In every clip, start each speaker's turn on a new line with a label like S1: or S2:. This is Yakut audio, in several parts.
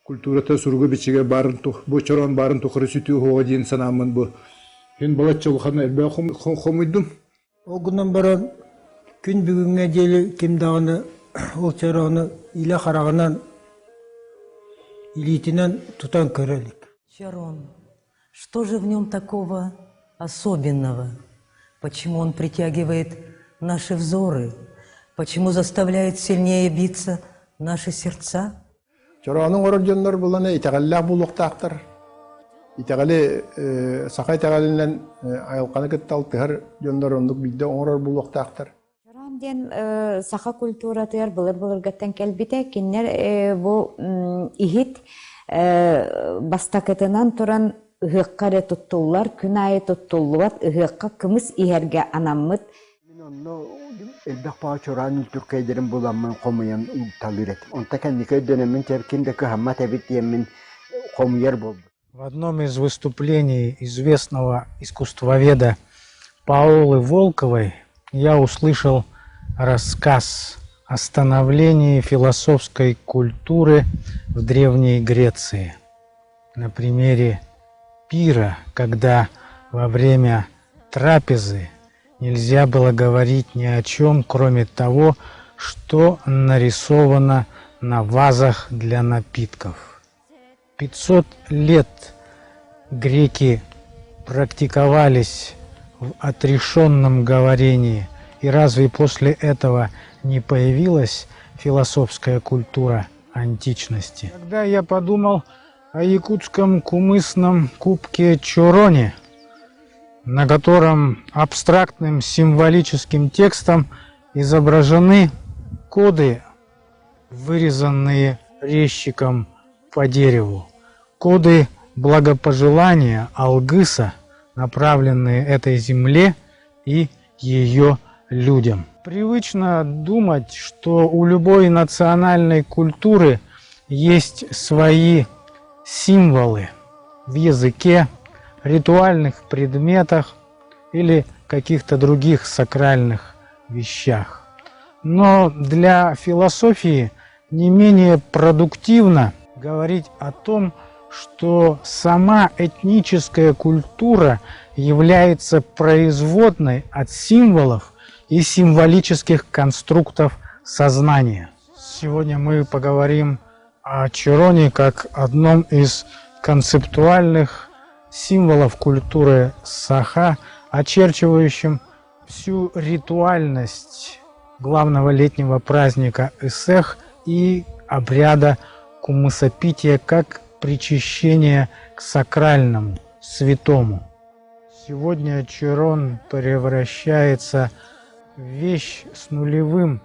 S1: Культурата суруга-бичигэ баарын бу чороон баарын тухары сүтүү уһуоҕа диэн санааммын бу мин балачча улахан элбэх хомуйдум.
S2: Ол гынан баран күн бүгүҥҥэ диэри ким даҕаны ол чороону илэ хараҕынан илиитинэн тутан көрө илик.
S3: Чорон. Что же в нем такого особенного? Почему он притягивает наши взоры? Почему заставляет сильнее биться наши сердца?
S4: Чороону оҥорор дьоннор булан итэҕэллээх буолуохтаахтар. Итэҕэли саха итэҕэлинэн айылҕаны кытта алтыһар дьоннор оннук биирдэ оҥорор буолуохтаахтар.
S5: Чороон диэн саха культуратыгар былыр-былыргаттан кэлбитэ. Кинилэр бу иһит бастакытынан туран ыһыахха эрэ туттуллар, күн аайы туттуллубат ыһыахха кымыс иһэргэ анаммыт.
S6: Мин онно элбэх баҕа чораан үлтүркэйдэрин буламмын хомуйан талыыр этим. Онто кэнники өйдөнөммүн ким да кыһаммат эбит диэммин хомуйар буолбут.
S7: В одном из выступлений известного искусствоведа Паолы Волковой я услышал рассказ о становлении философской культуры в Древней Греции. На примере пира, когда во время трапезы нельзя было говорить ни о чем, кроме того, что нарисовано на вазах для напитков. 500 лет греки практиковались в отрешенном говорении, и разве после этого не появилась философская культура античности? Тогда я подумал о якутском кумысном кубке Чороне, на котором абстрактным символическим текстом изображены коды, вырезанные резчиком по дереву, коды благопожелания Алгыса, направленные этой земле и ее людям. Привычно думать, что у любой национальной культуры есть свои символы в языке, ритуальных предметах или каких-то других сакральных вещах. Но для философии не менее продуктивно говорить о том, что сама этническая культура является производной от символов и символических конструктов сознания. Сегодня мы поговорим о Чироне как одном из концептуальных символов культуры Саха, очерчивающим всю ритуальность главного летнего праздника Исех и обряда кумысопития как причащение к сакральному, святому. Сегодня Чирон превращается в вещь с нулевым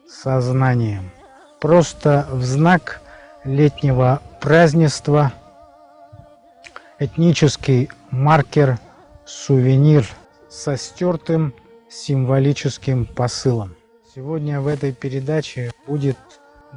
S7: сознанием. Просто в знак летнего празднества этнический маркер, сувенир со стертым символическим посылом. Сегодня в этой передаче будет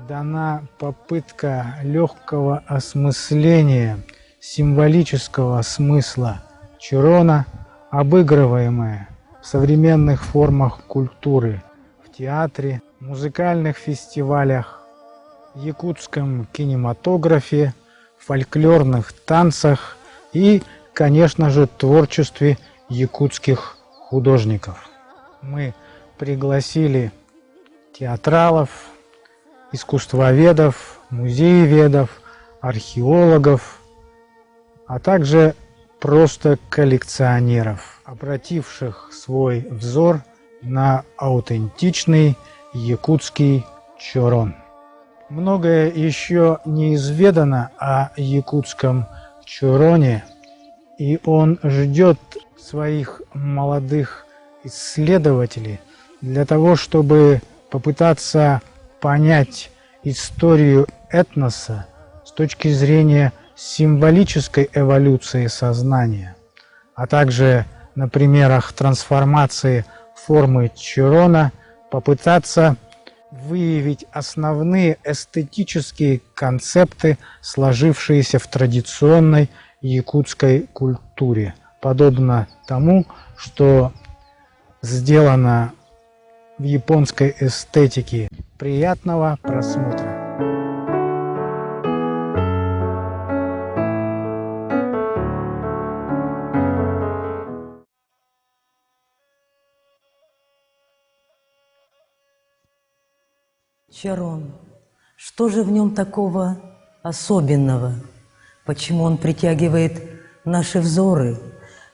S7: дана попытка легкого осмысления символического смысла Чирона, обыгрываемая в современных формах культуры, в театре, музыкальных фестивалях, якутском кинематографе, фольклорных танцах и, конечно же, творчестве якутских художников. Мы пригласили театралов, искусствоведов, музееведов, археологов, а также просто коллекционеров, обративших свой взор на аутентичный якутский чорон. Многое еще неизведано о якутском чуроне, и он ждет своих молодых исследователей для того, чтобы попытаться понять историю этноса с точки зрения символической эволюции сознания, а также на примерах трансформации формы Чирона попытаться выявить основные эстетические концепты, сложившиеся в традиционной якутской культуре, подобно тому, что сделано в японской эстетике. Приятного просмотра!
S3: Чарон. Что же в нем такого особенного? Почему он притягивает наши взоры?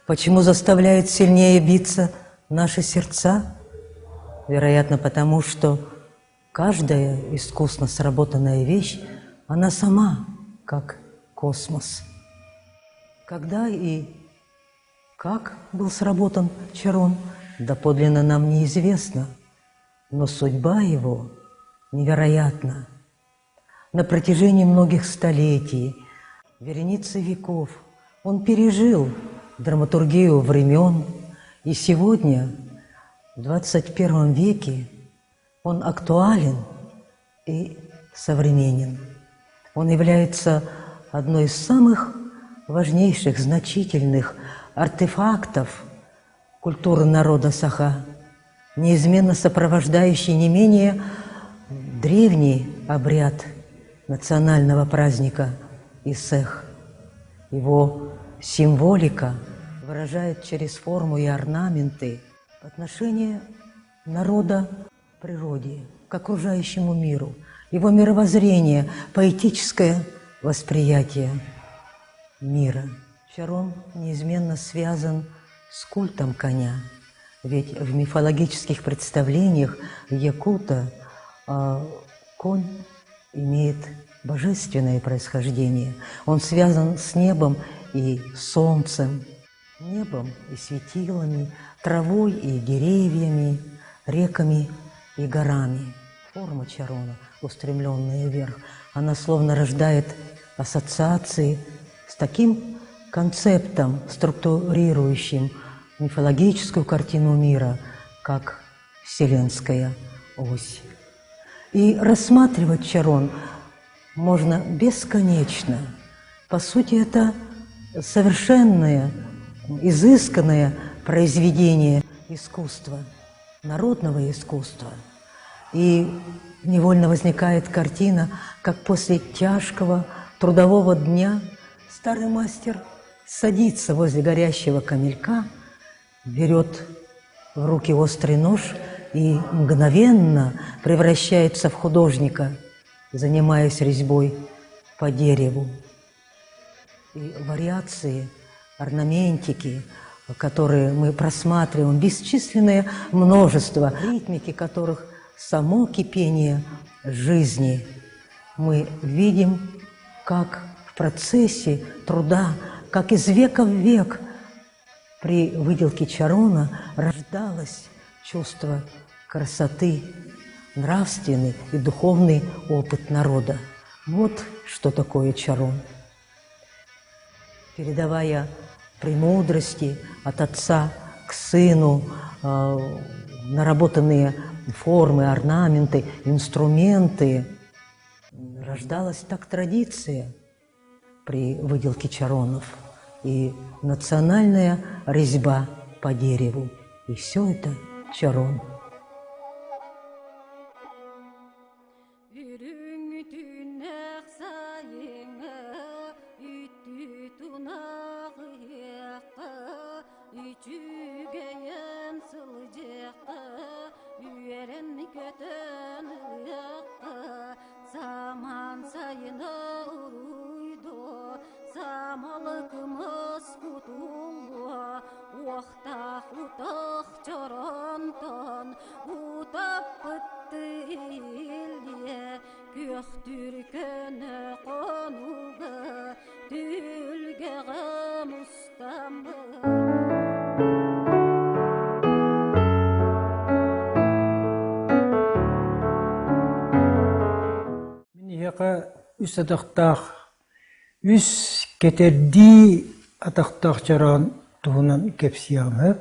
S3: Почему заставляет сильнее биться наши сердца? Вероятно, потому что каждая искусно сработанная вещь, она сама как космос. Когда и как был сработан Чарон, доподлинно нам неизвестно, но судьба его невероятна. На протяжении многих столетий, вереницы веков, он пережил драматургию времен, и сегодня, в 21 веке, он актуален и современен. Он является одной из самых важнейших, значительных артефактов культуры народа Саха, неизменно сопровождающий не менее древний обряд национального праздника Исех. Его символика выражает через форму и орнаменты отношение народа к природе, к окружающему миру, его мировоззрение, поэтическое восприятие мира. Чарон неизменно связан с культом коня, ведь в мифологических представлениях якута э, конь имеет божественное происхождение. Он связан с небом и солнцем, небом и светилами, травой и деревьями, реками и горами. Форма Чарона, устремленная вверх, она словно рождает ассоциации с таким концептом, структурирующим мифологическую картину мира, как Вселенская ось. И рассматривать Чарон можно бесконечно. По сути, это совершенное, изысканное произведение искусства, народного искусства. И невольно возникает картина, как после тяжкого трудового дня старый мастер садится возле горящего камелька, берет в руки острый нож и мгновенно превращается в художника, занимаясь резьбой по дереву. И вариации, орнаментики, которые мы просматриваем, бесчисленное множество, ритмики которых само кипение жизни. Мы видим, как в процессе труда, как из века в век при выделке чарона рождалось чувство красоты, нравственный и духовный опыт народа. Вот что такое чарон. Передавая премудрости от отца к сыну, э, наработанные формы, орнаменты, инструменты, рождалась так традиция при выделке чаронов и национальная резьба по дереву. И все это чарон.
S2: Мин эһиэхэ үс атахтаах, үс кэтэрдии атахтаах чороон туһунан кэпсиэҕим сөп.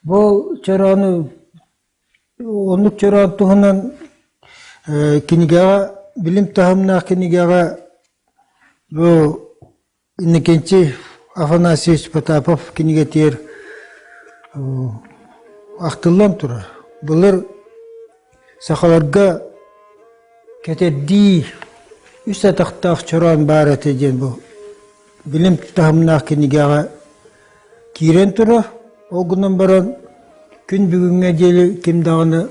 S2: Бу чороону оннук чороон туһунан кинигэҕэ билим таһымнаах кинигэҕэ бу Иннокентий Афанасьевич Потапов кинигэтигэр ахтыллан турар. Былыр сахаларга кэтэрдии үс атахтаах чороон баар этэ диэн бу билим таһымнаах кинигэҕэ киирэн турар. Ол гынан баран күн бүгүҥҥэ диэри ким даҕаны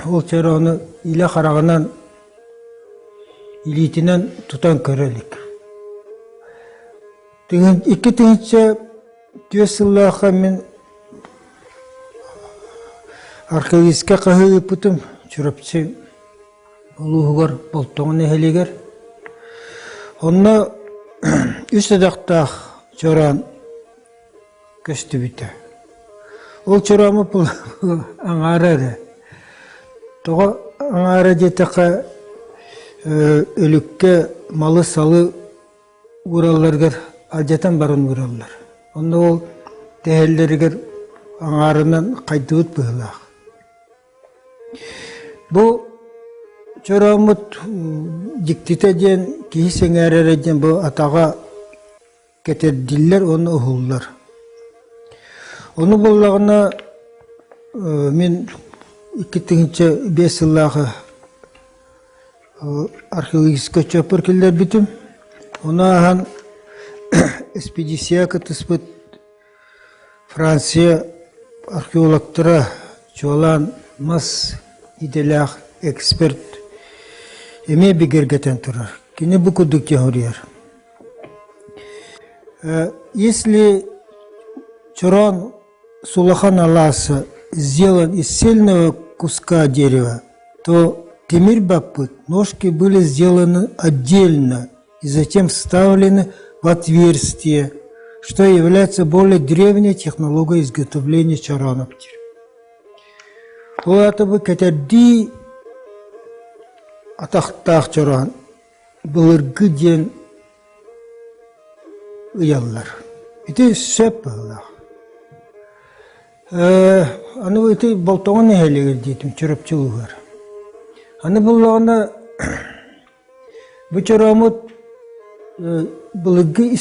S2: ол чороону илэ хараҕынан. илиитинэн тутан көрө илик. 2004 сыллаахха мин архивистка хаһыы ыыппытым Чурапчы улууһугар Болтоҥо нэһилиэгэр. Онно үс атахтаах чороон көстүбүтэ. Ол чороому аҥаара эрэ. Тоҕо аҥаара диэтэххэ, өлүккэ малы-салы ууралларыгар алдьатан баран уураллар. Онно ол тэһэллэригэр аҥаарынан хайдыбыт быһыылаах. Бу чорооммут дьиктитэ диэн киһи сэҥээрэрэ диэн бу атаҕа кэтэрдиллэр уонна уһуллар. Ону буоллаҕына мин 2005 сыллааҕы археологическай отчуоппар киллэрбитим. Ону ааһан экспедиция кыттыспыт Франция археологтара чуолаан мас идэлээх эксперт эмиэ бигэргэтэн турар. Кини бу курдук дьоһуруйар. Если чороон Сулахан алааса сделан из цельного куска дерева, то тимир баппыт ножки были сделаны отдельно и затем вставлены в отверстие, что является более древней технологией изготовления чоронов. Ол аата бу кэтэрдии атахтаах чороон былыргы диэн ыйаллар. Ити сөп быһыылаах. Аны ити Болтоҥо нэһилиэгэр диэтим Чурапчы улууһугар. Аны буллаҕына бу чороомут былыргы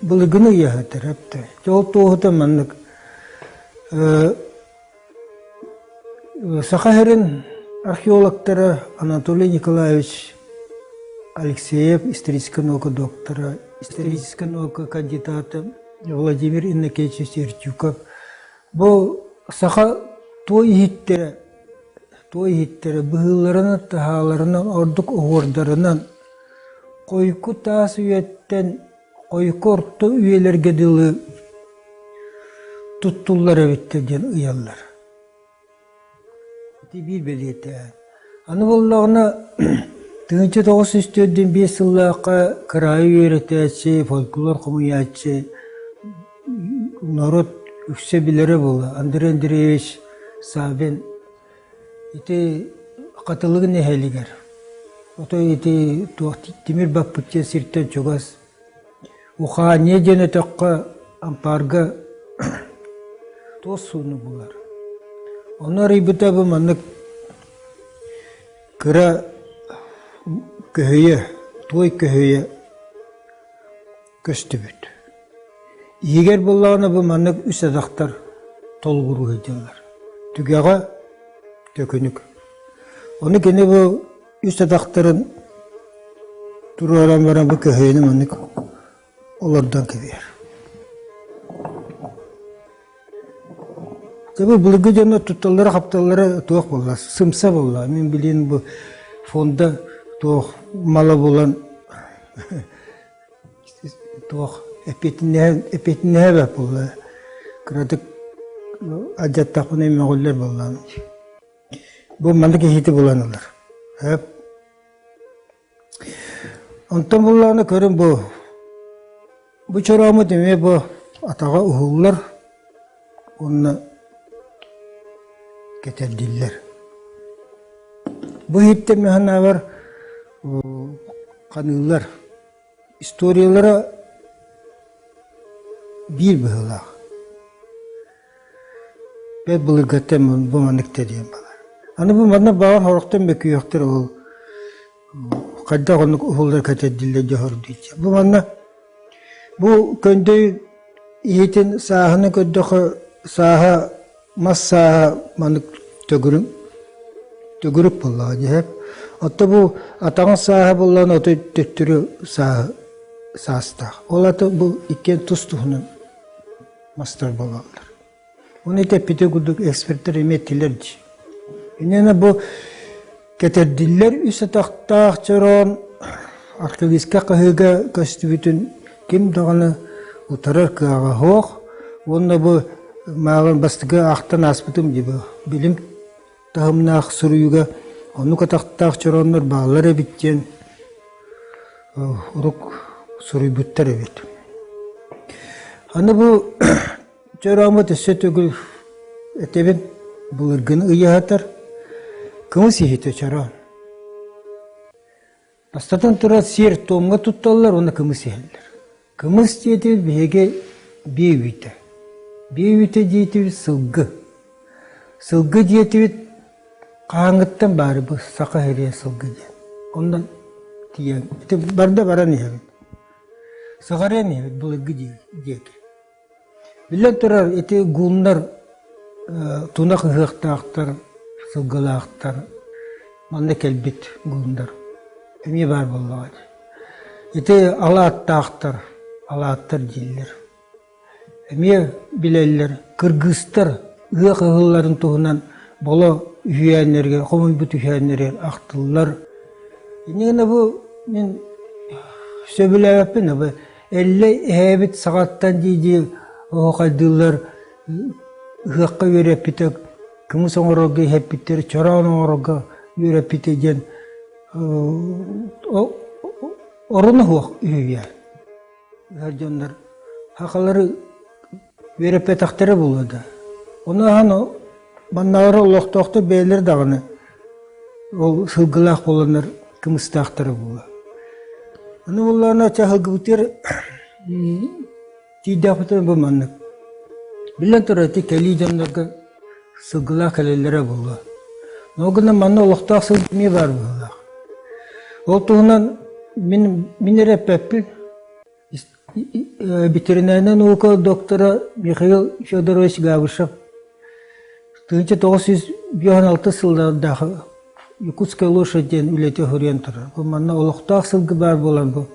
S2: былыргыны ыйаһытар эптэ. Ол туоһута маннык Саха сирин археологтара Анатолий Николаевич Алексеев, историческай наука доктора, историческай наука кандидата Владимир Иннокентьевич Эртюков бу саха туой иһиттэрэ туой иһиттэрэ быһыыларынан, таһааларынан, ордук оһуордарынан хойку таас үйэттэн хойуку орто үйэлэргэ дылы туттуллар эбиттэр диэн ыйаллар. Ити биир бэлиэтэ. Аны буоллаҕына 1945 сыллаахха кыраайы үөрэтээччи, фольклор хомуйааччы норуот үксэ билэрэ буолла. Андрей Андреевич Саввин Ити Хатылык нэһилигэр отой ити туох тимир баппыт диэн сиртэн чугас Ухаанньа диэн өтөххө ампаарга туос сууну булар. Ону арыйбыта бу маннык кыра көһүйэ, туой көһүйэ көстүбүт. Иһигэр буоллаҕына бу маннык үс атахтар толугуруу сылдьаллар. Түгэҕэ төкүнүк. Ону кини бу үс атахтарын туруоран баран бу көһүйэни маннык олордон кэбиһэр. Дьэ бу былыргы дьоннор тутталлара-хапталлара туох буолла, сымса буолла. Мин билин бу фонда туох мала булан туох эппиэтинэһэ бэрт буолла кыратык алдьаттахпына мөҕүллэр буоллаҕым бу маннык иһити булан ылар сөп онтон буллаҕына көрүн бу бу чорооммут эмиэ бу атаҕа уһуллар уонна кэтэрдиллэр бу иһиттэн мин санаабар ханыыллар Историялара биир быһыылаах. Бэрт былыргыттан бу маннык тэрийэн балар. Аны бу манна баҕар сорохтон бөкүйүөхтэр ол хайдах оннук уһуллар кэтэрдиллэр дьоһордуйдьа. Бу манна бу көндөй иһитин сааһына көрдөхө сааһа мас сааһа маннык төгүрүк төгүрүк буоллаҕа дьиһэр. Отто бу атаҕын сааһа буоллаҕына отой төттөрү сааһы саастаах. Ол аты бу иккиэн тус-туһунан мастар буолаллар. Оны эппити курдук эксперттэр эмиэ эттилэр дии. Инньэ бу кэтэрдиллэр үс атахтаах чороон. архивистка хаһыыга көстүбүтүн ким даҕаны утарар кыаҕа суох уонна бу мааҕын бастакы аахтан ааспытым дии бу билим таһымнаах суруйууга оннук атахтаах чорооннор бааллар эбит диэн урук суруйбуттар эбит. Аны бу чорооммут өссө төгүл этэбин былыргыны ыйаһатар кымыс иһитэ чороон. Бастатан туран сиэр-туомҥа тутталлар уонна кымыс иһэллэр. Кымыс диэтибит биһиги биэ үүтэ. Биэ үүтэ диэтибит сылгы. Сылгы диэтибит хаһааҥҥыттан баары бу саха сиригэр сылгы диэн. Онон тиийэн ити барда баран иһэбит. Саҕарыан иһэбит былыргы диэки. Биллэн турар, ити гуннар тунах ыһыахтаахтар, сылгылаахтар, манна кэлбит гуннар эмиэ баар буоллаҕа дии. Ити алааттаахтар, алааттар дииллэр. Эмиэ билэллэр, кыргызтар ыһыах ыһылларын туһунан боло үһүйээннэригэр, хомуйбут үһүйээннэригэр ахтыллар. Инньэ гына бу мин сөбүлээбэппин бу Эллэй эһээбит саҕаттан дии-дии оһуохайдыыллар ыһыахха үөрэппитэ, кымыс оҥорорго иһэппиттэр, чороон оҥорорго үөрэппитэ диэн оруна суох үһүйээн. Ыһар дьоннор сахалары үөрэппэтэхтэрэ буолуо да. Ону аһан маннааҕы олохтоохтор бэйэлэрэ даҕаны ол сылгылаах буоланнар кымыстаахтара буолуо. Аны буоллаҕына чаһылгыбытыгар тиийдэхпитинэ бу маннык. Биллэн турар ити кэлии дьоннорго сылгылаах кэлэллэрэ буолуо. Ол гынан манна олохтоох сылгы эмиэ баар быһыылаах. Ол туһунан мин мин эрэ эппэппин. Ветеринарнай наука доктора Михаил Федорович Габышев 1956 сыллардаах Якутская лошадь диэн үлэтэ суруйан турар. Бу манна олохтоох сылгы баар буолан бу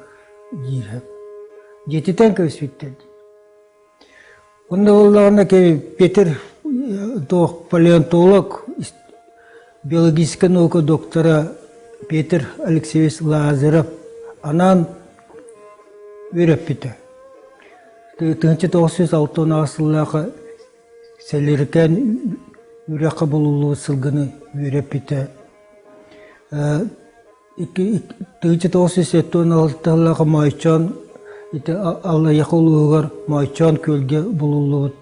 S2: диир. Дьиэтитэн кэбиспиттэр. Онно буоллаҕына Петр туох палеонтолог, биологическай наука доктора Петр Алексеевич Лазарев анаан үөрэппитэ. 1968 сыллаахха Сэлиэрикээн үрэххэ булуллубут сылгыны үөрэппитэ. 1976 сыллаахха Моойчоон ити Аллайыаха улууһугар Моойчоон күөлгэ булуллубут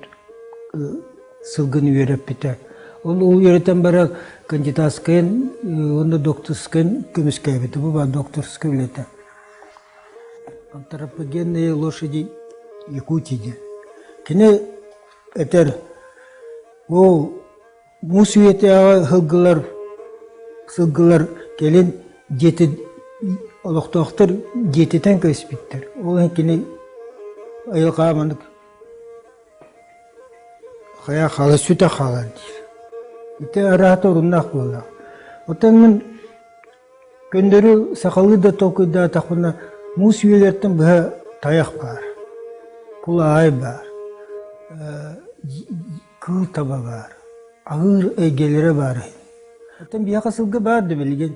S2: сылгыны үөрэппитэ. Ол үөрэтэн баран кандидатскайын уонна докторскайын көмүскээбитэ. Бу баар докторскай үлэтэ. Антропогенные лошади Якутии диэн. Кини этэр, ол Муус үйэтээҕи сылгылар сылгылар кэлин дьиэти олохтоохтор дьиэтитэн кэбиспиттэр. Ол иһин кини айылҕаҕа маннык хайа хаала сүтэ хаалар диир. Ити араата оруннаах буоллаах. Оттон мин Көннөрү сахалыы да толкуйдаатахпына, муус үйэлэртэн быһа тайах баар, кулаай баар, кыыл таба баар, аһыыр эйгэлэрэ баар иһин. Оттон биһиэхэ сылгы баар да билигин?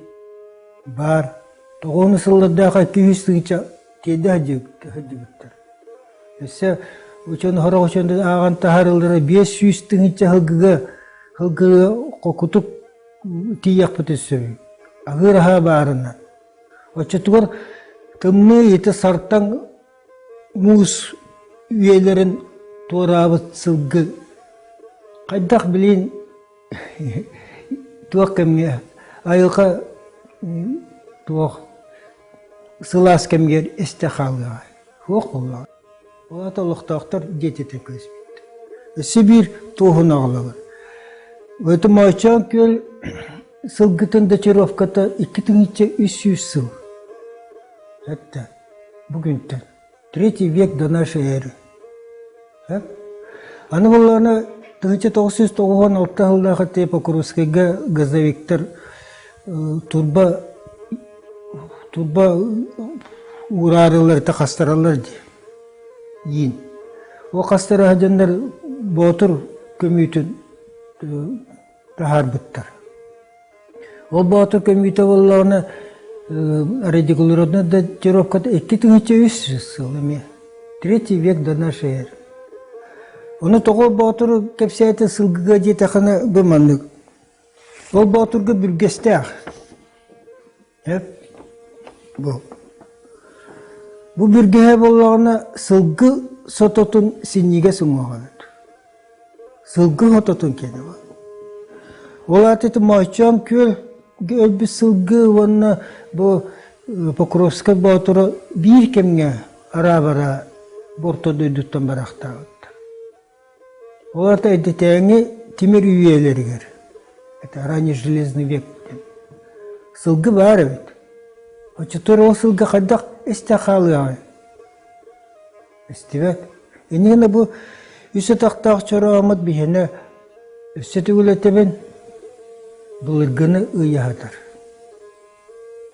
S2: Баар. Тоҕуону сыллардаах 200 тыһыынча тиэрдэ сылдьыбыттар. Өссө учуон сорох учуон ааҕан таһаарыллара 500 тыһыынча сылгыга сылгыга хокутук тиийиэхпитин сөбүй? Аһыыр аһаа баарына. Оччотугар тымныы ити сартаҥ муус үйэлэрин туораабыт сылгы хайдах билиин туох кэмҥэ айылҕа туох сылаас кэмигэр эстэ хаалыаҕай? Суох буоллаҕа. Ол аата олохтоохтор дьиэтитэ көспүт. Өссө биир туоһун аҕалабын. Өтө Моойчоон күөл сылгытын дочаровката 2300 сыл. Этте, бүгүнтэн. Третий век до нашей эры. Аны буоллаҕына 1996 сыллаах ити Покровскайга газовиктар турба турба уураарылар ити хастараллар дии иин. Ол хастара сылдьаннар Боотур көмүүтүн таһаарбыттар. Ол Боотур көмүүтэ буоллаҕына. Радикуляродная датировката 2003 сыл эмиэ. Третий век до нашей эры. Ону тоҕо Боотуру кэпсээтэ сылгыга диэтэххинэ бу маннык. Ол Боотурга бүргэстээх. Эп бу. Бу бүргэһэ буоллаҕына сылгы сототун синньигэс уҥуоҕа эбит. Сылгы хототун киэнэ Ол аата ити Моойчоон күөл өлбүт сылгы уонна бу Покровскай Боотура биир кэмҥэ араабара бу орто дойдуттан бараахтаабыттар. Ол аата эрдэтээҥи тимир үйэлэригэр, это ранний железный век диэн, сылгы баар эбит. Оччотугар ол сылгы хайдах истэ хаалыаҕай? Истибэт. Иннигинэ бу үс атахтаах чорооммут биһиэнэ өссө төгүл этэбин, былыргыны ыйаһатар.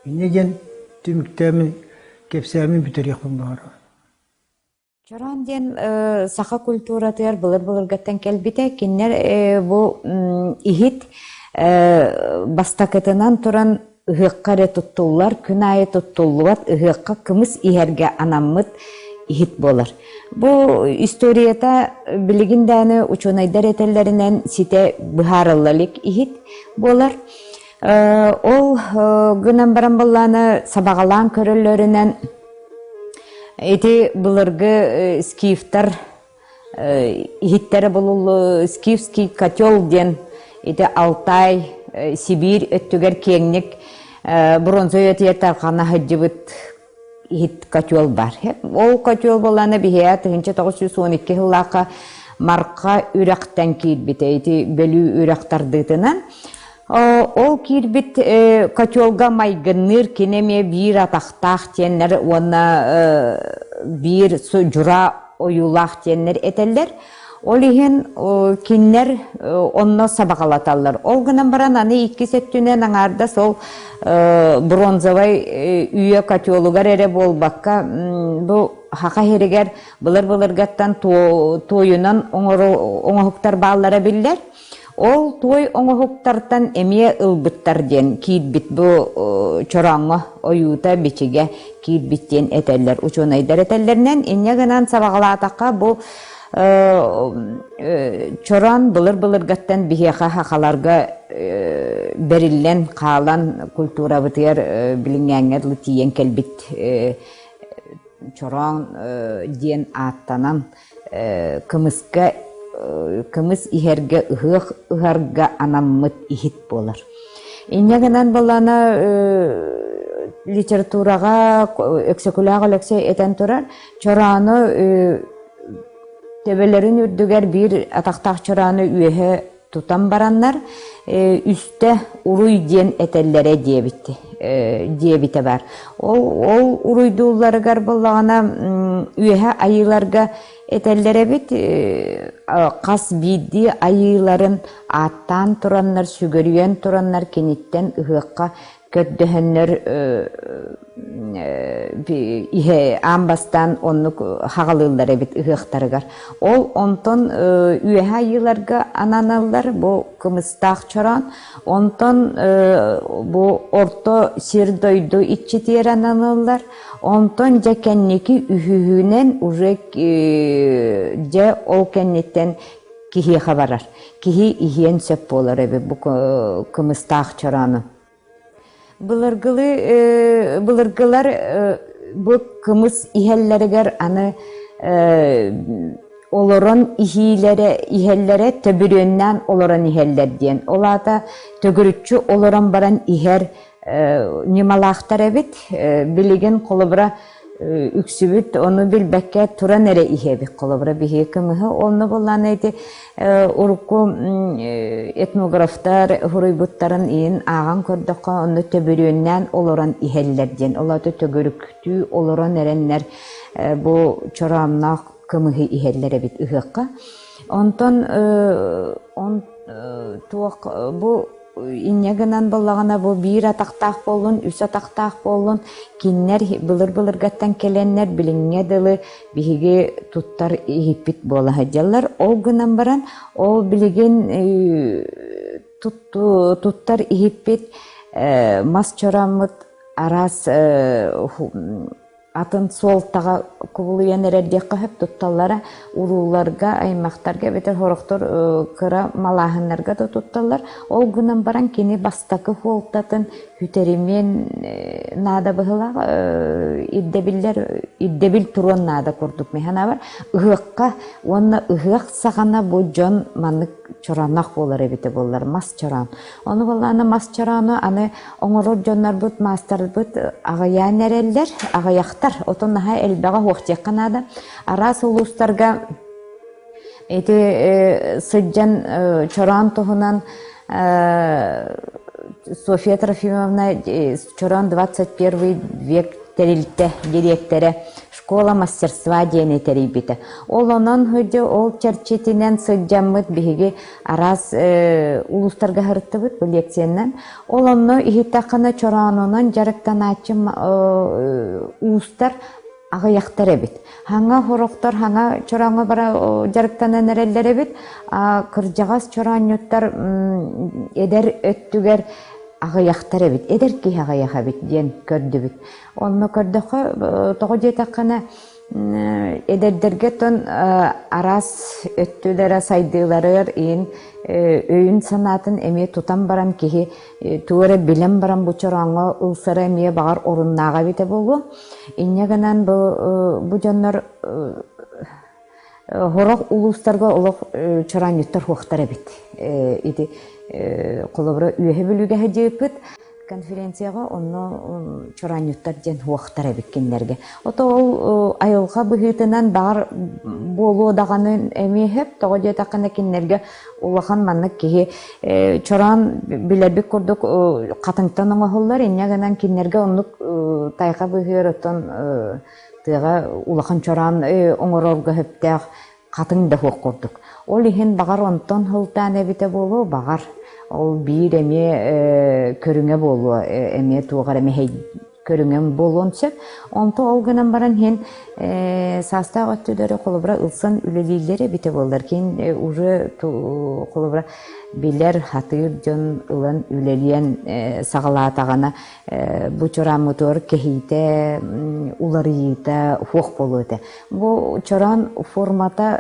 S2: Инньэ диэн түмүктээмин, кэпсээмин бүтэриэхпин баҕарабын.
S5: Чороон диэн саха культуратыгар былыр-былыргаттан кэлбитэ. Кинилэр бу иһит бастакытынан туран ыһыахха эрэ туттуллар, күн аайы туттуллубат ыһыахха кымыс иһэргэ анаммыт иһит буолар. Бу историята билигин даҕаны учуонайдар этэллэринэн ситэ быһаарылла илик иһит буолар. Ол гынан баран былааны сабаҕалаан көрөллөрүнэн ити былыргы скифтар иһиттэрэ булуллу скифский котел диэн ити Алтай Сибиир өттүгэр киэҥник бронза үйэтигэр тарҕана сылдьыбыт иһит котел бар. Ол котел буоллаҕына биһиэхэ 1912 сыллаахха Марха үрэхтэн киирбитэ. Ити Бөлүү үрэх тардыытынан. Ол киирбит котелга майгынныыр кини эмиэ биир атахтаах диэннэр уонна биир дьура ойуулаах диэннэр этэллэр. Ол иһин кинилэр онно сабаҕалаталлар. Ол гынан баран аны иккис өттүнэн аҥаардас ол бронзовай үйэ котелугар эрэ буолбакка бу Саха сиригэр былыр-былыргаттан туойунан оҥоһуктар бааллара биллэр. Ол туой оҥоһуктартан эмиэ ылбыттар диэн киирбит бу чорооҥҥо ойуута-бичигэ киирбит диэн этэллэр. Учуонайдар этэллэринэн, инньэ гынан сабаҕалаатахха бу чороон былыр-былыргаттан биһиэхэ сахаларга бэриллэн хаалан культурабытыгар билиҥҥээҥҥэ дылы тиийэн кэлбит чороон диэн ааттанан кымыска кымыс иһэргэ ыһыах ыһарга анаммыт иһит буолар. Инньэ гынан балана литератураҕа Өксөкүлээх Өлөксөй этэн турар, чороону төбөлөрүн үрдүгэр биир атахтаах чороону үөһэ тутан бараннар үстэ уруй диэн этэллэрэ диэбит диэбитэ бар. Ол ол уруйдуулларыгар буоллаҕына үөһэ айыыларга этэллэр эбит хас биирдии айыыларын ааттаан тураннар сүгүрүйэн тураннар киниттэн ыһыахха көрдөһөннөр иһэ аан бастаан оннук хаҕалыыллар эбит ыһыахтарыгар. Ол онтон үөһэ айыыларга ананаллар бу кымыстаах чороон. Онтон бу орто сир дойду иччитигэр ананаллар. Онтон дьэ кэнники үһүһүнэн уже дьэ ол кэнниттэн киһиэхэ барар. Киһи иһиэн сөп буолар эбит бу кымыстаах чороону. Былыргылыы былыргылар бу кымыс иһэллэригэр аны олорон иһиилэрэ иһэллэрэ төбүрүөннээн олорон иһэллэр диэн. Ол аата төгүрүччү олорон баран иһэр ньымалаахтар эбит. Билигин холобура үксүбүт ону билбэккэ туран эрэ иһэбит. Холобура биһиги кымыһы онно буоллаҕына ити урукку этнографтар суруйбуттарын иһин ааҕан көрдөххө онно төбүрүөннээн олорон иһэллэр диэн. Ол аата төгүрүктүү олорон эрэннэр бу чороонноох кымыһы иһэллэр эбит ыһыахха. Онтон туох бу инньэ гынан буоллаҕына бу биир атахтаах буоллун, үс атахтаах буоллун, кинилэр былыр-былыргаттан кэлэннэр билиҥҥэ дылы биһиги туттар иһиппит буола сылдьаллар. Ол гынан баран ол билигин туттар иһиппит мас чорооммут. Араас атын суолтаҕа кубулуйан эрэр диэххэ сөп тутталлара урууларга, аймахтарга эбэтэр сорохтор кыра малааһыннарга да тутталлар. Ол гынан баран кини бастакы суолтатын сүтэримиэн наада быһыылаах ирдэбиллэр ирдэбил туруон наада курдук мин санаабар ыһыахха уонна ыһыах саҕана бу дьон маннык чоронох буолар эбитэ буоллар мас чороон ону буоллаҕына мас чороону аны оҥорор дьоннорбут маастарбыт аҕыйаан эрэллэр аҕыйахтар отон наһаа элбэҕэ суох диэххэ наада араас улуустарга ити сылдьан чороон туһунан Софья Трофимовна Чороон 21 век тэрилтэ дириэктэрэ школа мастерства диэни тэрийбитэ. Ол онон сылдьа ол чэрчитинэн сылдьаммыт биһиги араас улуустарга сырыттыбыт бу лекциянан. Ол онно иһиттэххинэ чороонунан дьарыктанааччы уустар аҕыйахтар эбит. Хаҥа хорохтор хаҥа чорооҥҥо бара дьарыктанан эрэллэр эбит. Кырдьаҕас чороонньуттар эдэр өттүгэр аҕыйахтар эбит, эдэр киһи аҕыйах эбит диэн көрдүбүт. Онно көрдөххө, тоҕо диэтэххинэ, эдэрдэргэ тон араас өттүлэрэ сайдыыларыгар иин өйүн-санаатын эмиэ тутан баран киһи тугу эрэ билэн баран бу чорооҥҥо ылсара эмиэ баҕар оруннааҕа эбитэ буолуо. Инньэ гынан бу бу дьоннор Сорох улуустарга олох чораанньыттар суохтар эбит. Ити холобура Үөһэ Бүлүүгэ сылдьыбыппыт конференцияҕа онно чораанньыттар диэн суохтар эбит кинилэргэ. Ото ол айылҕа быһыытынан баҕар буолуо даҕаны эмиэ сөп. Тоҕо диэтэххинэ кинилэргэ улахан маннык киһи чороон билэрбит курдук хатыҥтан оҥоһуллар. Инньэ гынан кинилэргэ оннук тайҕа быыһыгар оттон тыаҕа улахан чороон оҥорорго сөптөөх хатыҥ да суох курдук. Ол иһин баҕар онтон сылтаан эбитэ буолуо, баҕар ол биир эмиэ көрүҥэ буолуо, эмиэ туох эрэ мэһэй көрүҥэ буолуон сөп. Онто ол гынан баран иһин саастаах өттүлэрэ холобура ылсан үлэлииллэр эбитэ буоллар, кин уже холобура билэр, хатыыр дьон ылан үлэлиэн саҕалаатаҕына бу чорааммытыгар кэһиитэ, уларыйыыта суох буолуо этэ. Бу чороон формата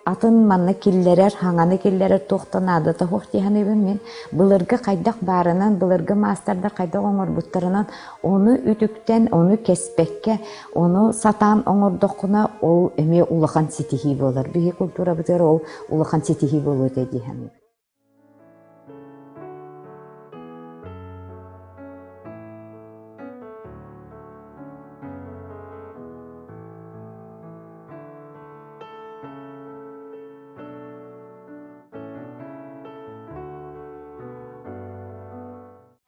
S5: атын манна киллэрэр, хаҥаны киллэрэр туох да наадата суох дии саныыбын мин. Былыргы хайдах баарынан, былыргы маастардар хайдах оҥорбуттарынан ону үтүктэн, ону кэспэккэ, ону сатаан оҥордоххуна, ол эмиэ улахан ситиһии буолар. Биһиги культурабытыгар ол улахан ситиһии буолуо этэ дии саныыбын.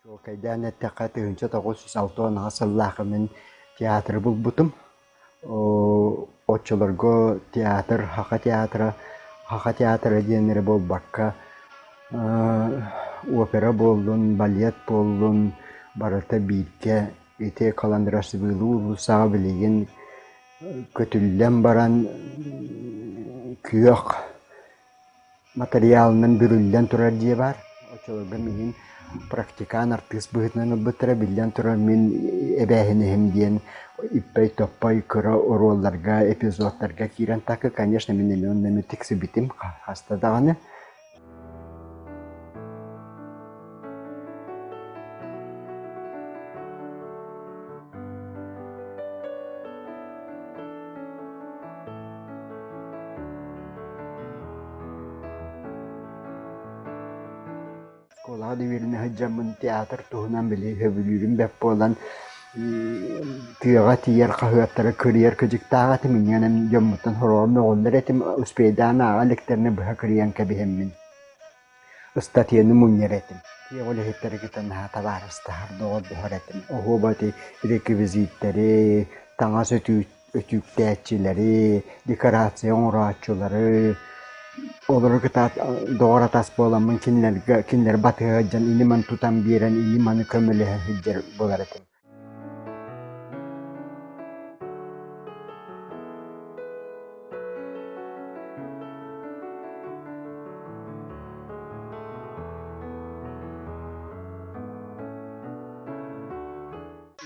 S6: Чуолкайдаан эттэххэ, 1968 сыллаахха мин театры булбутум. Оччолорго театр, Саха театра, Саха театра диэн эрэ буолбакка, опера буоллун, балет буоллун барыта бииргэ ити Каландрашвили уулуссаҕа билигин көтүллэн баран күөх Матырыйаалынан бүрүллэн турар дьиэ баар. Оччолорго миигин практикант артыыс быһыытынан ылбыттара. Биллэн турар, мин эбээһинэһим диэн иппэй-топпой кыра оруолларга, эпизодтарга киирэн такы, конечно, мин эмиэ онно эмиэ тиксибитим хаста даҕаны. Оскуолаҕа да үөрэнэ сылдьаммын театр туһунан били сөбүлүүрүм бэрт буолан тыаҕа тиийэр хаһыаттары кырыйар кыдьыктаах этим инньэ дьоммуттан сороҕор мөҕүллэр этим успейдаан ааҕа иликтэринэ быһа кырыйан кэбиһэммин ыстатыйаны мунньар этим. Тыа үлэһиттэрэ кытта наһаа табаарыстаһар, доҕордоһор этим. Оһуоба ити реквизиттэри, таҥас өтүүктээччилэри, декорация оҥорооччулары, олору кытаат доҕор-атас буоламмын кинилэргэ кинилэри батыһа сылдьан ини-маны тутан биэрэн, ини-маны көмөлөһө сылдьар буолар этим.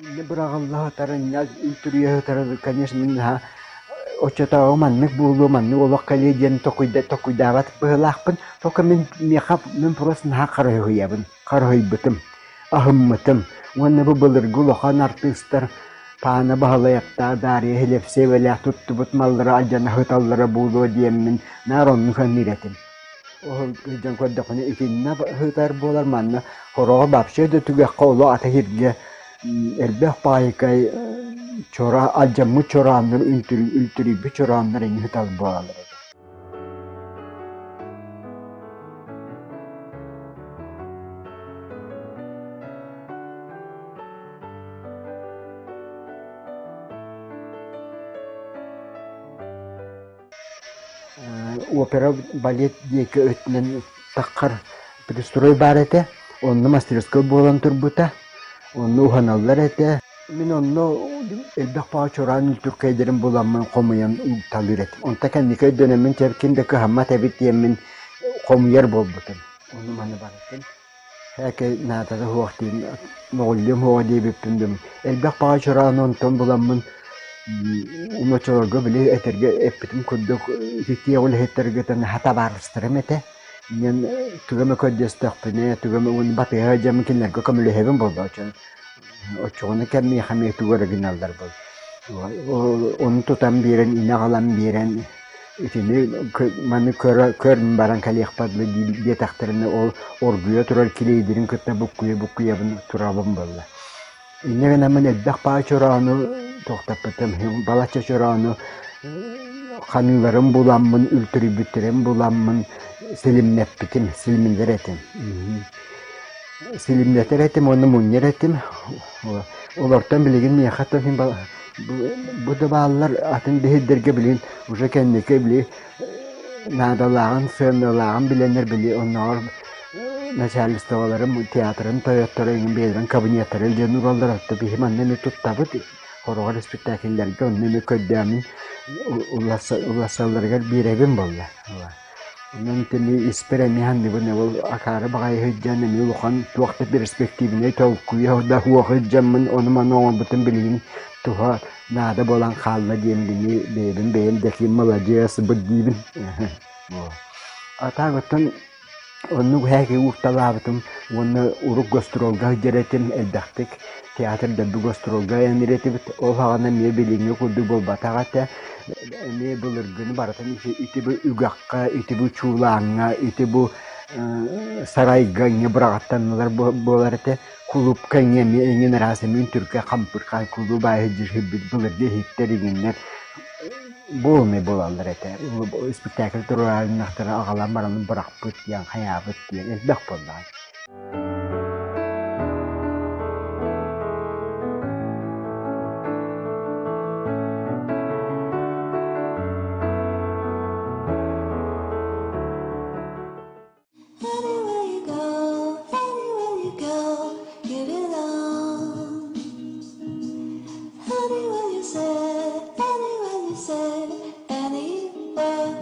S6: Инньэ быраҕылла сытар, инньэ үлтүрүйэ сытар, конечно, мин наһаа оччотооҕу маннык буолуо, маннык олох кэлиэ диэн токуйдаабат быһыылаахпын. Только мин миэхэ мин просто наһаа харыһыйабын, харыһыйбытым, аһыммытым. Уонна бу былыргы улахан артыыстар Паана Баһылайаптаах Дарья Хлебцевэлээх туттубут маллара алдьана сыталлара буолуо диэммин наар оннук саныыр этим. Сылдьан көрдөххүнэ итиннэ сытар буолар манна хороҕо вообще да түгэххэ олох ата сиргэ элбэх паайкай чора алдьаммыт чорааннар үлтүрүйбүт чорааннар эҥин сытар буолаллар этэ. Опера, балет диэки өттүнэн таххар пристрой баар этэ. Онно мастерской буолан турбута. Онно уһаналлар этэ. Мин онно элбэх баҕа чораан үлтүркэйдэрин буламмын хомуйан талыыр этим. Онто кэнники өйдөнөммүн ким да кыһаммат эбит диэммин хомуйар буолбутум. Ону маны барытын. Һээкэй наадата суох диэн моҕуллуом суоҕа диэбиппин да элбэх баҕа чорааны онтон буламмын оччолорго били этэргэ эппитим курдук ититиэх үлэһиттэргэ наһаа табаарыстарым этэ. Инэн тугу эмэ көрдөстөхпүнэ, тугу эмэ уонна батыһа сылдьаммын кинилэргэ көмөлөһөбүн буолла Оччоҕуна кэмиэхэ эмиэ тугу эрэ гыналлар буол. Ону тутан биэрэн, инэ аҕалан биэрэн итини маны көрө көрөн баран кэлиэхпэр диэтэхтэринэ ол оргуйа турар килиэйдэрин кытта буккуйа-буккуйабын турабын буолла. Инньэ гынаммын элбэх баай чороону тохтоппутум. Балачча чороону ханыыларын буламмын, үлтүрүйбүттэрин буламмын силимнэппитим, силимнэр этим. Силимнэтэр этим уонна мунньар этим. Олортон билигин миэхэ бу да бааллар атын биһирдэргэ билигин уже кэнники били наадалааҕын, сыаналааҕын билэннэр били оннооҕор начальстволарым, театрым тойотторо эҥин бэйэлэрин кабинеттара илдьэн ураллар оттон биһи манна эмиэ туттабыт хороҕор испиктээкиллэргэ онно эмиэ көрдөөмүн уларсалларыгар биэрэбин буолла. Онон итини испэр эмиэ саныыбын ол акаары баҕайы сылдьан эмиэ улахан туох да перспективнэй толкуйа да суох сылдьаммын ону-маны оҥорбутум билигин туһа наада буолан хаалла диэн били бэйэбин бэйэм да ким маладьыас быт диибин. А так оттон Оннук һээки уурталаабытым уонна урук гастролга сылдьар этим элбэхтик. Театр дойду гастролга эмир этибит. Ол саҕана эмиэ билиҥҥи курдук буолбатах этэ. Эмиэ былыргыны барытын ити бу үгэххэ, ити бу чуулааҥҥа, ити бу сарайга эмиэ быраҕаттаннылар буолар этэ. Кулуупка эмиэ эҥин араас эмиэ түркэ хампырхай кулууп аайы сылдьар былыргы иһиттэр иҥиннэр буолумай буолаллар этэ. Спектакль туруоруннахтара аҕалан баран бырахпыт диэн хайаабыт диэн элбэх буоллаҕа.
S8: Anywhere you go, anywhere you go, you belong. Anywhere you say, anywhere you say, anywhere.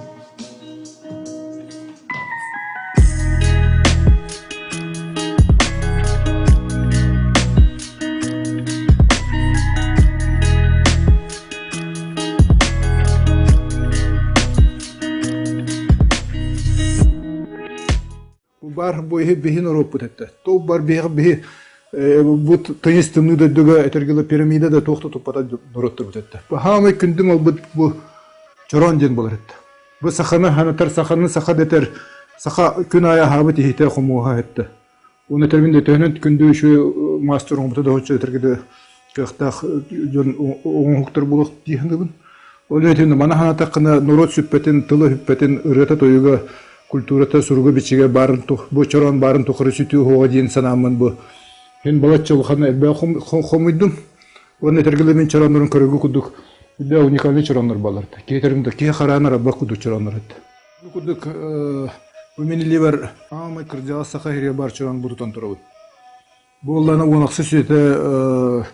S1: Бу бар бу иһи биһи норуоппут этэ. Туох бар биһи биһи бу тыйыс тымныы дойдуга этэргилэ пирамида да туох да туппата норуоттарбыт этэ. Бу хаамай күндүм албыт бу чорон диэн буолар этэ. Бу саханы ханатар, саханы саха дэтэр, саха күн аайы аһаабыт иһитэ хомуоһа этэ. Уонна этэрбин да төһөнөн күндү үчүгэй мастер оҥорбута да оччо этэргэ да кыахтаах дьон оҥоһуктар буолуох дии саныыбын. Ол иһин маны санаатаххына норуот сүппэтин, тыла сүппэтин, ырыата-тойуга, культурата, суруга-бичигэ баарын бу чороон баарын тухары сүтүү уһуоҕа диэн санааммын бу мин балачча улахан элбэх хомуйдум. Уонна этэргэ мин чорооннорун көрөргө курдук үрдээх уникальный чорооннор бааллар. Киһи этэрим да киһи хараан арабах курдук чорооннор этэ. Бу курдук бу мин илиибэр аамай кырдьаҕас саха иһиргэ баар чороон бу тутан турабын. Бу буоллаҕына уон ахсыс үйэтэ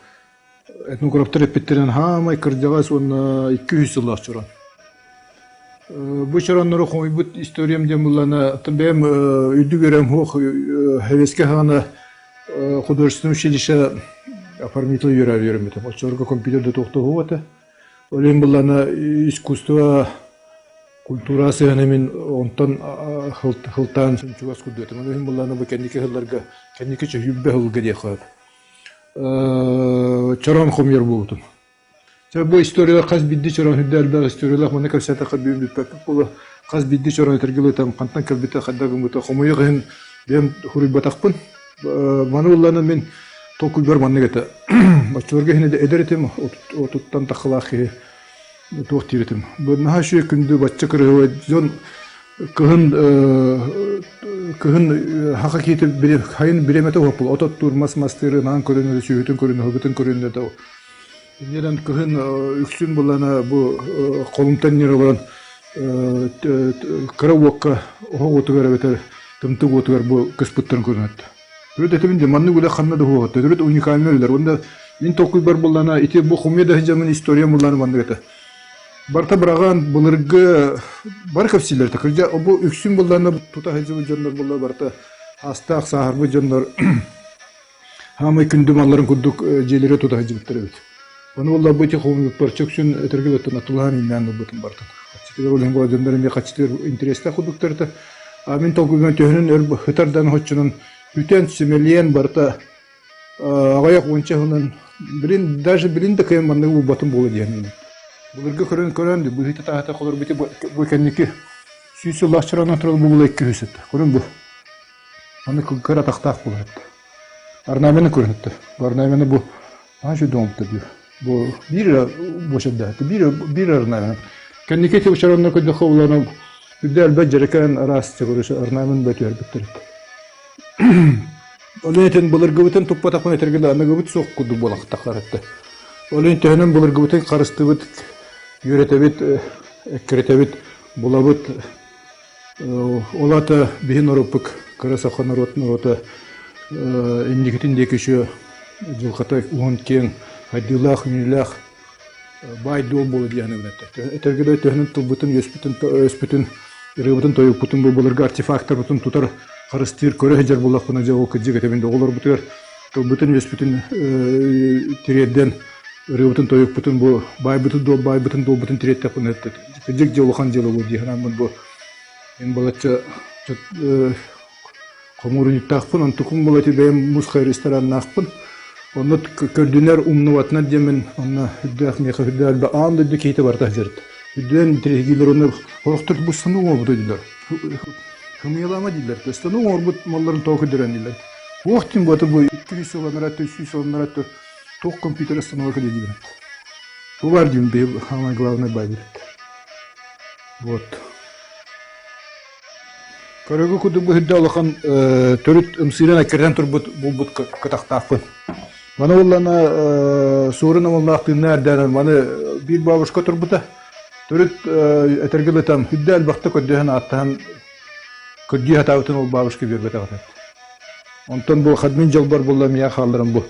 S1: этнографтар эппиттэринэн хаамай кырдьаҕас уонна 200 сыллаах чороон. Бу чорооннору хомуйбут историям диэн буоллаҕына бэйэм үрдүк үөрэҕим суох Хэвескэ хаҕана художественное училище оформитель үөрэр үөрэммитим. Оччолорго компьютер да туохтуһуу этэ. Ол иһин буллана искусство культура сыһыана мин онтон хылтаан чугас курдук этим. Ол иһин буллана бу кэнники сылларга кэнники чөһүүрбэ сылга диэххэ сөп. Чороон хомуйар буолбутум. Чэ, бу историялар хас биирдии чороон үрдэ элбэх историялаах манна кэпсээтэххэ бүгүн бүппэппит буолуо. Хас биирдии чороон этэргэ дылы хантан кэлбитэ, хайдах гыммыта, хомойуох иһин бэйэм суруйбатахпын. Маны ылланан мин толкуйбар маннык этэ. Оччолорго иһин эдэр этим, отуттан таххалаах киһи туох диир этим. Бу наһаа үчүгэй күндү бачча кырыһыбай дьон кыһын кыһын хаха киһитэ хайын бириэмэтэ уһаппыл от оттуур мас мастыыр ынаан көрүнэр сүөһүтүн көрүнэр һыгытын көрүнэр Иннинэн кыһын үксүн булана бу холумтан ньир олорон кыра уокка оһох уотугар эбэтэр тымтык уотугар бу кыспыттарын көрүнэттэ. Төрүт этибин де маннык үлэ ханна да суоҕа. Төрүт уникальный үлэлэр. Уонна мин толкуйбар буллана ити бу хомуйа да сылдьаммын историям буллана маннык этэ. Барыта быраҕан былыргы бары кэпсииллэр этэ. Кырдьа бу үксүн буллана тута сылдьыбыт дьоннор булла барыта аастаах сааһырбыт дьоннор Хаамай күндү малларын курдук дьиэлэри тута сылдьыбыттар эбит. Ону буолла бу ити хомуйбуппар чөксүн этэргэ дылы атылаһан иҥнээн ылбытым бартын. Хаччытыгар ол иһин буола дьоннор эмиэ хаччытыгар интэриэстээх курдуктар этэ. А мин толкуйбунан төһөнөн өр ытардан оччонон бүтэн симэлийэн барыта аҕыйах уонча сылынан билин даже билин да кыайан манныгы булбатым буолуо диэн Былыргы көрөн көрөн быһыыта таһата холорбути бу кэнники сүүс сыллаах чаранан турал бу була икки үс этэ. Көрүн бу. Аны кыра атахтаах буолар этэ. Орнамены көрөн этэ. Бу орнамены бу наһаа үчүгэй оҥорбуттар диир. Бу биир буочардаах биир биир орнамент. Кэнники ити учаронно көрдөххө улахан үрдэ элбэх дьэрэкээн араас орнамент бөтүөрбүттэр этэ. Ол этин былыргыбытын туппатахпын этэргэ да аныгыбыт суох курдук буолахтахлар этэ. Ол иһин төһөнөн былыргыбытын харыстыбыт, үөрэтэбит, эккирэтэбит, булабыт Ол аата биһи норуоппут кыра саха норуот норуота инникитин диэки үчүө дьылҕата уһун киэҥ хайдыылаах үүнүүлээх баай-дуол буолуо диэн эбэтэр. Этэргэ да төһөнөн тылбытын, үөспүтүн, өспүтүн, ырыабытын, тойукпутун бу былыргы артефактарбытын тутар, харыстыыр, көрө сылдьар буоллахпына дьэ ол кырдьык этэбин да оҕолорбутугар тылбытын, үөспүтүн тириэрдэн ырыабытын, тойукпутун бу баайбытын дуол баайбытын дуолбутун тириэртэхпинэ кырдьык дьэ улахан дьыала буолуо дии санааммын бу мин балачча хомуурунньуктаахпын, онтукум була ити бэйэм муус рестораннаахпын. Онно көрдүнэр умнубатынан диэммин онно үрдээх миэхэ үрдээх элбэх аан дойду киһитэ барыта сылдьар. Үрдүнэн интэриэһиргииллэр уонна сорохтор бу станок оҥорбут дииллэр. Хымыйалаама дииллэр. Станок оҥорбут малларын тоҕо көрдөрөн дииллэр. Туох диэн буота бу 200 сылланара, 300 сылланара туох компьютер станога дииллэр. Бу бар диим биһи самое главное бай диэбит. Вот. Көрөгү курдук бу үрдэ улахан төрүт ымсыыран эккирэтэн турбут булбут кытахтаахпын. Маны буоллана суорун омоллоох тыыннаах эрдээнэн маны биир бабушка турбута. Төрүт этэргэ дылы үрдэ элбэхтэ көрдөһөн ааттаһан көрдүү сатаабытын ол бабушка биэрбэтэх этэ. Онтон бу хадмин дьолбор булла миэхэ хаалларан бу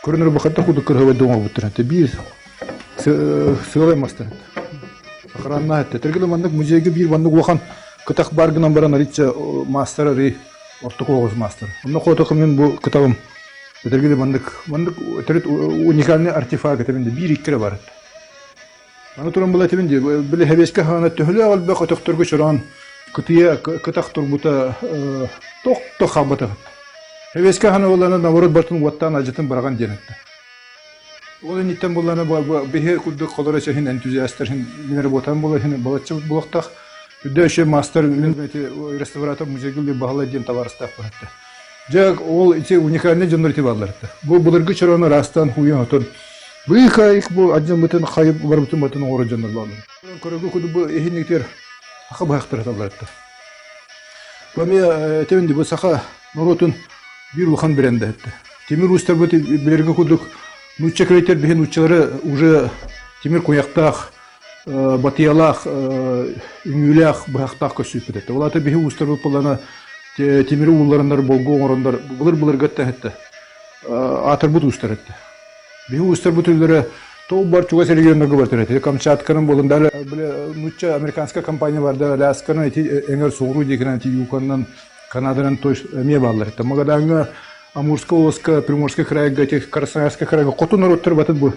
S1: көрүнэр бу хатта курдук кырһыбай оҥорбуттар этэ биир сыалай мастар этэ. Сохранна этэ. Этэргэ маннык музейга биир маннык улахан кытах бар гынан баран арыйча маастар арый ортоку оҕус маастар. Онно хотоку мин бу кытаҕым этэргэ маннык маннык төрүт уникальный артефакт этэ биир икки эрэ бар этэ. Аны туран была этибин дии, били хэбиэскэ хаана төһөлөөх элбэх өтөхтөргө чороон кытыйа кытах турбута тох-тох хаалбатах. Хэбиэскэ хаана буоллана наоборот бартын уоттаан алдьатын быраҕан диэн этте. Ол инниттэн буллана биһи курдук холоро чэһин энтузиастар хин минер буотан була хин балачча булуохтаах. Үрдэ өшө мастер реставратор музейга баһылай диэн табаарыстаах быһатта. Дьэ, ол ити уникальный дьоннор ити бааллар этэ. Бу былыргы чорону ыраастаан хуйан отон быыкайык бу адьаммытын хайып барбытын батын оҥорор дьоннор бааллар. Көрөгү куду бу иһинниктер саха быһахтара таллар этэ. Бу эмиэ этебин бу саха норуотун биир улахан брендэ этэ. Тимир уустарбыт билэргэ курдук нуучча кэлитер биһи нууччалары уже тимир куйахтаах батыйалаах үҥүүлээх быһахтаах көрсүппүт этэ. Ол аата биһи уустарбыт буоллана тимири ууллараннар болгу оҥороннор былыр-былыргаттан этэ аатырбыт уустар этэ. Биһи уустарбыт үллэрэ тоҕу бар чугас регионнарга бартар этэ. Камчатканан буолан да нучча американская компания бар да Алясканан ити эҥэр соҕуруу диэкинэн ити Юконнан Канаданан то эмиэ бааллар этэ. Магадаҥҥа. Амурскай областка, Приморскай крайга, этих Красноярскай крайга хоту норуоттар батын бу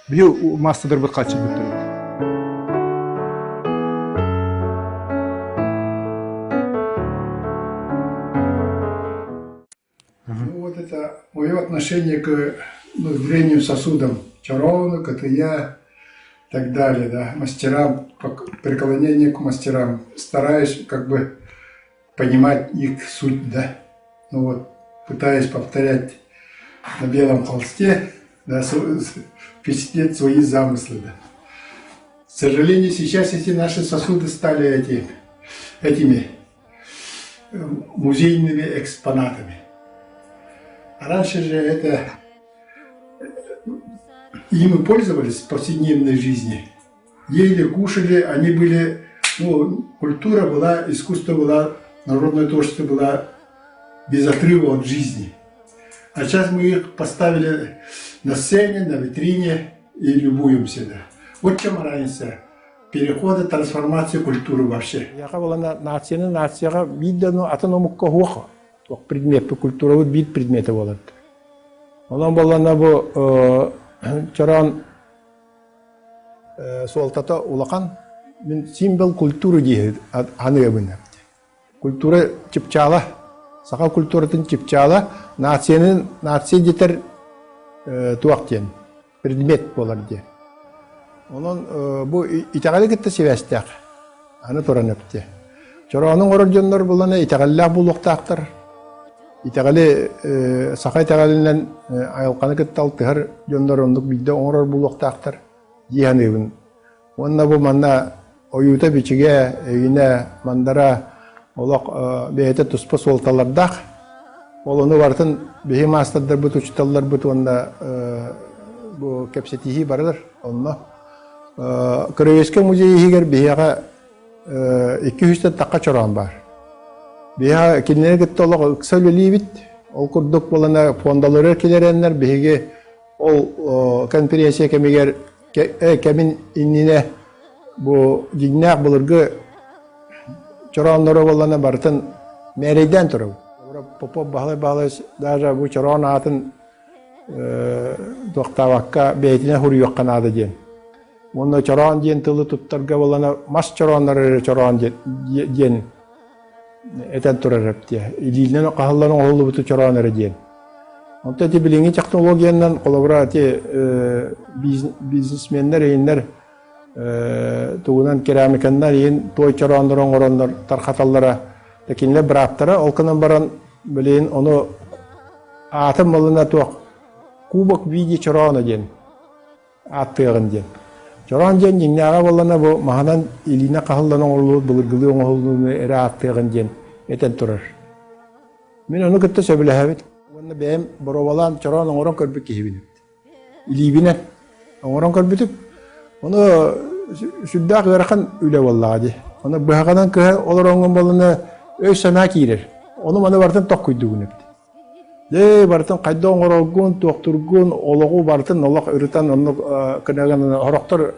S1: биһи маастардарбыт хааччыйбыттар.
S4: Ну вот это мое отношение к ну, древним сосудам, чарону, катыя и так далее, да, мастерам, преклонение к мастерам. Стараюсь как бы понимать их суть, да. Ну вот, пытаюсь повторять на белом холсте, да, впечатлеть свои замыслы, да. К сожалению, сейчас эти наши сосуды стали эти, этими музейными экспонатами. А раньше же это им и пользовались в повседневной жизни. Ели, кушали, они были, ну, культура была, искусство было, народное творчество было без отрыва от жизни. А сейчас мы их поставили на сцене, на витрине и любуемся. Да. Вот в чем разница перехода, трансформации культуры вообще.
S9: Яха буолана нацияны нацияҕа биир да атын омукка суох туох предмет культурабыт биир предметэ буолар. Онон буоллана бу чороон суолтата улахан мин символ культуры дии аныыбын. Культура чыпчаала, саха культуратын чыпчаала нацияны нация дэтэр туох диэн предмет буолар диэн. Онон бу итэҕэли кытта сибээстээх. Аны туран эптэ. Чороонун оҥорор дьоннор булана итэҕэллээх буолуохтаахтар. Итэҕэли саха итэҕэлинэн айылҕаны кытта алтыһар дьоннор оннук биирдэ оҥорор буолуохтаахтар дии саныыбын. Уонна бу манна ойуута-бичигэ, өйүнэ, мандара олох бэйэтэ туспа суолталардаах. Ол ону барытын биһи маастардарбыт, учууталларбыт уонна бу кэпсэтиһии барылар онно. Краеведческай музей иһигэр биһиэхэ 200-тэн тахха чороон баар. Биһиэхэ кинилэри кытта олох ыкса үлэлиибит. Ол курдук буолана фондалары киллэрэннэр биһиги Ол конференция кэмигэр кэмин иннинэ бу дьиҥнээх былыргы чорооннору буоллана барытын мээрэйдээн турабыт. Попов Баһылай Баһылайович даже бу чороон аатын туохтаабакка бэйэтинэн суруйуохха наада диэн. Уонна чороон диэн тылы туттарга буоллана мас чорооннору эрэ чороон диэн этэн турар эптиэ. Илиинэн хаһыллан оҥоһуллубуту чороон эрэ диэн. Онтон ити билиҥҥи технологиянан холобура ити бизнесменнэр иһиннэр тугунан керамиканнар иһин туой чорооннору оҥороннор тархаталлара да кинилэр бырааптара ол гынан баран билигин ону аатын малына туох кубок в виде чороона диэн ааттыаҕын диэн. Чороон диэн дьиҥнээҕэ буоллана бу маһынан илиинэ хаһыллан оҥоһуллубут былыргылыы оҥоһуллууну эрэ ааттыаҕын диэн этэн турар. Мин ону кытта сөбүлэһэбит уонна бэйэм боруобалаан чороон оҥорон көрбүт киһибин. Илиибинэн оҥорон көрбүтүм. Ону сүрдээх ыарахан үлэ буоллаҕа дии. Ону быһаҕынан кыһа олороҥҥун буоллана өй-санаа киирэр. Ону маны барытын токкуйдугун эбит. Дьэ, барытын хайдах оҥороргун, туохтургун, олоҕу барытын олох ырытан оннук кынагын орохтор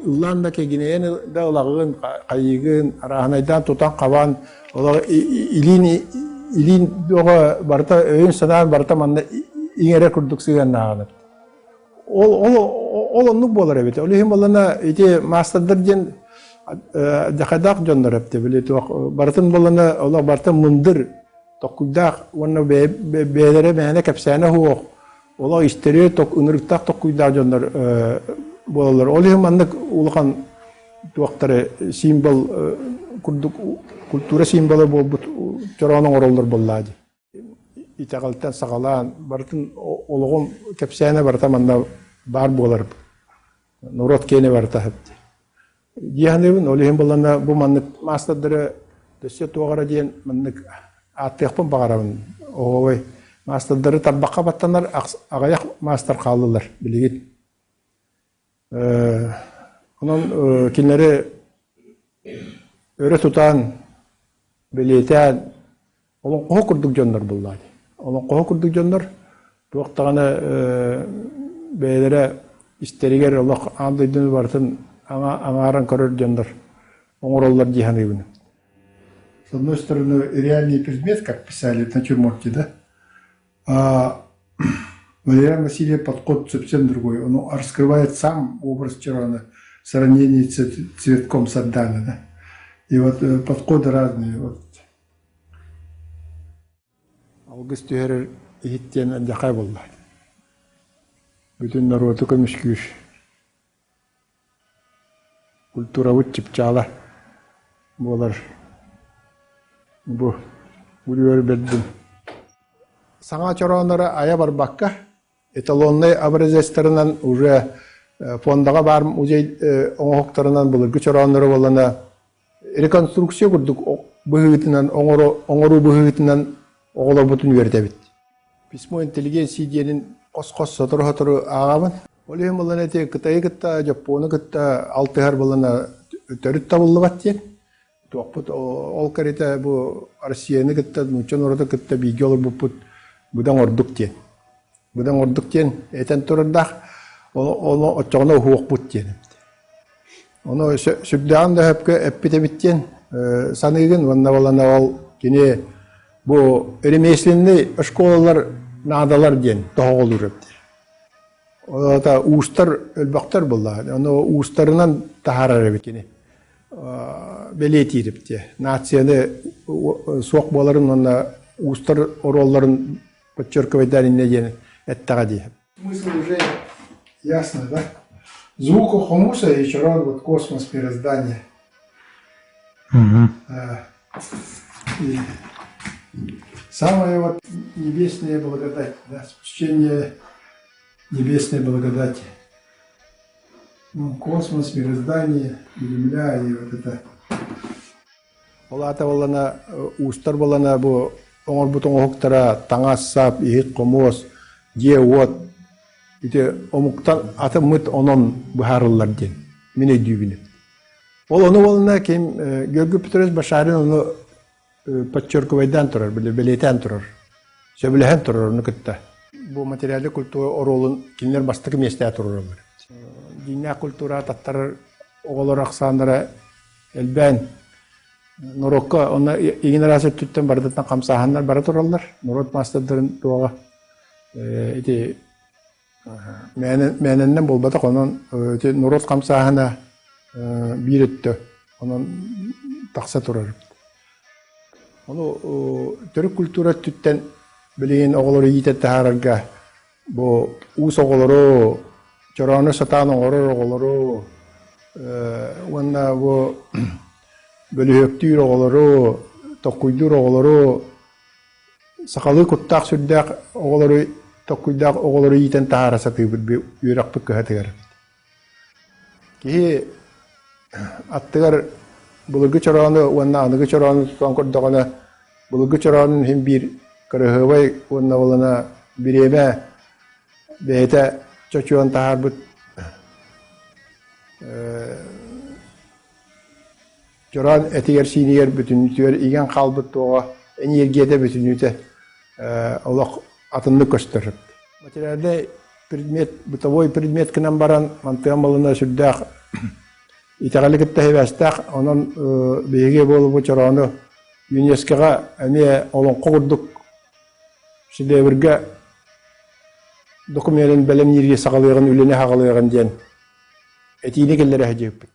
S9: ыллаан да кэгинэйэн да ылаҕын, хайыыгын, арааһынайдаан тутан-хабан олох илиин илиин оҕо барыта өйүн-санаан барыта манна иҥэрэр курдук сыһыаннааҕын Ол, ол, ол оннук буолар эбит. Ол иһин буоллана ити маастардар диэн дьахайдаах дьоннор эбит били туох барытын буоллана олох барытын мындыр токкуйдаах уонна бэйэлэрэ мээнэ кэпсээнэ суох олох истэри ынырыктаах токкуйдаах дьоннор буолаллар. Ол иһин маннык улахан туохтары символ курдук культура символа буолбут чороон оҥороллор буоллаа дии. Итэҕэлтэн саҕалаан барытын олоҕум кэпсээнэ барыта манна баар буолар норуот киэнэ барыта дии саныыбын. Ол иһин буоллаҕына бу маннык маастардары өссө туох эрэ диэн маннык ааттыахпын баҕарабын. Оһуобай маастардары тарбахха баттанар аҕыйах маастар хааллылар билигин. Онон кинилэри өрө тутан, бэлиэтээн Олоҥхоһо курдук дьоннор буллаа дии. Олоҥхоһо курдук дьоннор туох даҕаны бэйэлэрэ истэригэр олох аан дойдуну барытын аҥааран көрөр дьоннор оҥороллор дии саныыбын.
S4: С одной стороны, реальный предмет, как писали в натюрморте, да? А Валериан Васильев подход совсем другой. Он раскрывает сам образ Чарона в сравнении с цветком Сардана. Да? И вот э, подходы разные. Вот.
S9: Алгыс түһэрэр иһит диэн алдьархай буолла. Бүтүн норуоту көмүскүүр. Культурабыт чыпчаала буолар. Бу үлүгэр бэрдим. Саҥа чорооннору айа барбакка, эталоннай образецтарынан уже фондаҕа баар музей оҥоһуктарынан былыргы чорооннору буоллана реконструкция курдук быһыытынан оҥоруу быһыытынан оҕолорбутун үөрэтэбит. Письмо интеллигенции диэнин хос-хос сотору-сотору ааҕабын. Ол иһин булан эти Кытайы кытта, Дьоппуону кытта алтыһар булана төрүт табыллыбат диэн. Туохпут ол кэритэ бу Россияны кытта, нуучча норуоту кытта бииргэ олорбуппут быдан ордук диэн. Быдан ордук диэн этэн турардаах, ону оччоҕуна уһуохпут диэн. Ону сүрдээҕин да сөпкө эппит эбит диэн саныыгын уонна балана ол кини бу ремесленный школалар наадалар диэн тоһоҕолуур эбит. Ол уустар өлбөхтөр буолла. Ону уустарынан таһаарар эбит кини. Бэлиэтиир эбит диye. Нацияны суох буоларын уонна уустар оруолларын подчеркивайдаан иннэ диэн эттэҕэ дии.
S4: Смысл уже ясно, да? Звук хомуса и чорон вот космос мироздания.
S7: Угу.
S4: И самая вот небесная благодать, да, спущение небесной благодати. Ну, космос, мироздание, и Земля, и вот это.
S9: Ол аата буоллана уустар буоллана бу оҥорбут оҥоһуктара таҥас-сап, иһит-хомуос, дьиэ-уот ити омуктан атыммыт онон быһаарыллар диэн мин өйдүүбүн. Ол ону буоллана ким Георгий Петрович Башарин ону подчеркивайдаан турар, бэлиэтээн турар, сөбүлэһэн турар ону кытта. Бу материальнай культура оруолун кинилэр бастакы миэстэҕэ туруораллар. Дьиҥнээх культура таттарар оҕолор ахсааннара элбээн норуокка онно игин араас өттүттэн барытыттан хамсааһыннар бара тураллар. Норуот маастардарын туоҕа ити мээнэннэн буолбатах, онон ити норуот хамсааһына биир өттө онон тахса турар. Ону төрүт культура өттүттэн билигин оҕолору иитэн таһаарарга Бу уус оҕолору, чороону сатаан оҥорор оҕолору уонна бу бөлүһүөктүүр оҕолору, токкуйдуур оҕолору, сахалыы куттаах-сүрдээх оҕолору, токкуйдаах оҕолору иитэн таһаара сатыыбыт үөрэхпит кыһатыгар. Киһи аттыгар былыргы чороону уонна аныгы чороону тутан көрдөҕүнэ, былыргы чороонун иһин биир кыраһыабай уонна буолана бириэмэ бэйэтэ чочуйан таһаарбыт чороон этигэр-сиинигэр бүтүннүүтүгэр игэн хаалбыт туоҕа эниэргийэтэ бүтүннүүтэ олох атыннык көстөр. Материальнай предмет, бытовой предмет гынан баран мантыан балына сүрдээх итэҕэли кытта сибээстээх. Онон биһиги буолбут чороону ЮНЕСКОҕа эмиэ олоҥхо курдук шедевргэ докуменын бэлэмнииргэ саҕалыаҕын, үлэни саҕалыаҕын диэн этиини киллэрэ сылдьыбыппыт.